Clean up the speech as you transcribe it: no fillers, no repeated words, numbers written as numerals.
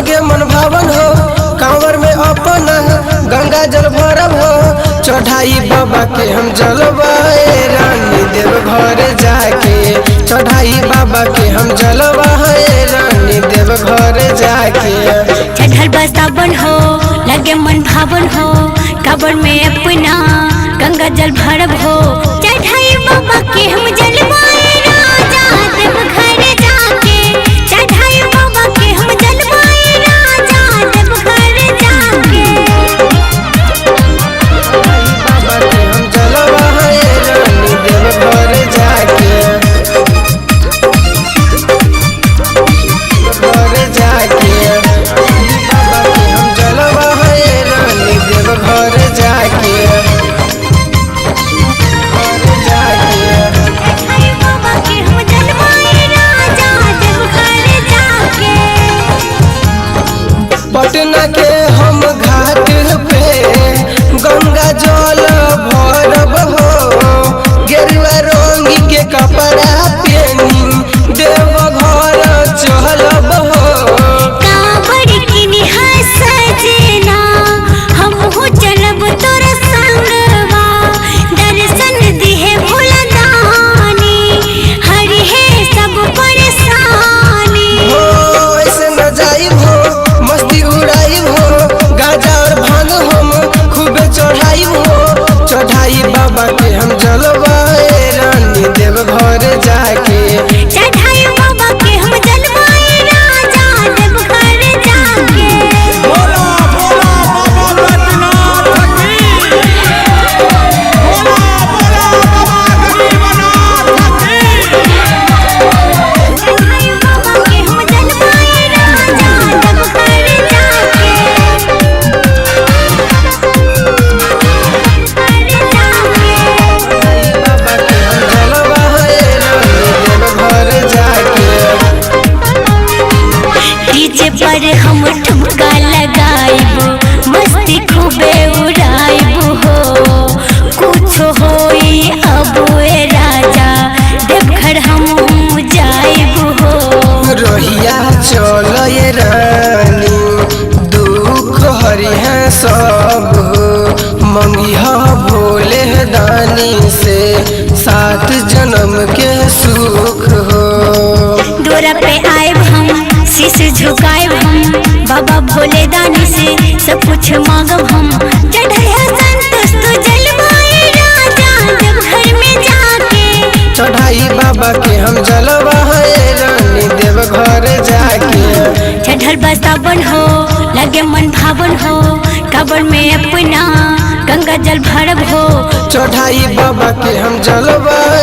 लगे मन भावन हो, कांवर में अपना गंगा जल भरब हो। चढ़ाई बाबा के हम जलवाए रानी देव घर जाके, चढ़ाई बाबा के हम जलवाए रानी देव घर जाके। चढ़ल बा सावन हो, लगे मन भावन हो, कांवर में अपना गंगा जल भरब हो। चढ़ाई बाबा के हम जलवाए राजा देव घर जाके, चढ़ाई बाबा के हम जलवाए राजा देव घर जाके। बाबा के हम जलवाए रानी देव घर जाके, घर जाके। बाबा के हम जलवाए रानी देव घर जाके, घर जाके। चढ़ाई बाबा के हम जलवाए राजा देव घर जाके। पटना के हम घाट पे गंगा जल भरब हो, गेरुआ रंग के कपड़ा पेनी देव घर चलब हो। कांवर किनिहा सजना, हमहू चलब तोरा संगवा, दर्शन दिहे भोला दानी, हरि हे सब परेशानी। हो ऐसे न जाइब हो, मस्ती उड़ाइब हो, गाजा और भांग हम खूबे चढ़ाइब हो। चढ़ाई बाबा के हम जलवाए रानी देव घर जाके। चढ़ाई बाबा के हम जलवाए राजा देव घर जाके। बोला बोला बाबा बैद्यनाथ की, बोला बोला बाबा गरीबनाथ की। चढ़ाई बाबा के हम जलवाए राजा देव घर जाके। घर जाके। बाबा के हम जलवाए रानी देव घर जाके। डीजे पर हम ठुमका लगाइबो, मस्ती खूबे उड़ाइबो हो। कुछ होई अब ए राजा, देवघर हम जाइबो हो। रोहिया चल ये रानी दुख हरि है सब हो, मंगिहा भोले दानी से सात जन्म के सुख हो। डोरा पे आएब हम, शीश झुकाएब हम, बाबा भोले दानी से सब कुछ मांगब हम। चढ़ैया संतोष तू जलवाए राजा देवघर में जाके। चढ़ाई बाबा के हम जलवाए रानी देव घर जाके। चढ़ल बा सावन हो, लगे मन भावन हो, कांवर में अपना गंगा जल भरब हो। चढ़ाई बाबा के हम जलवाए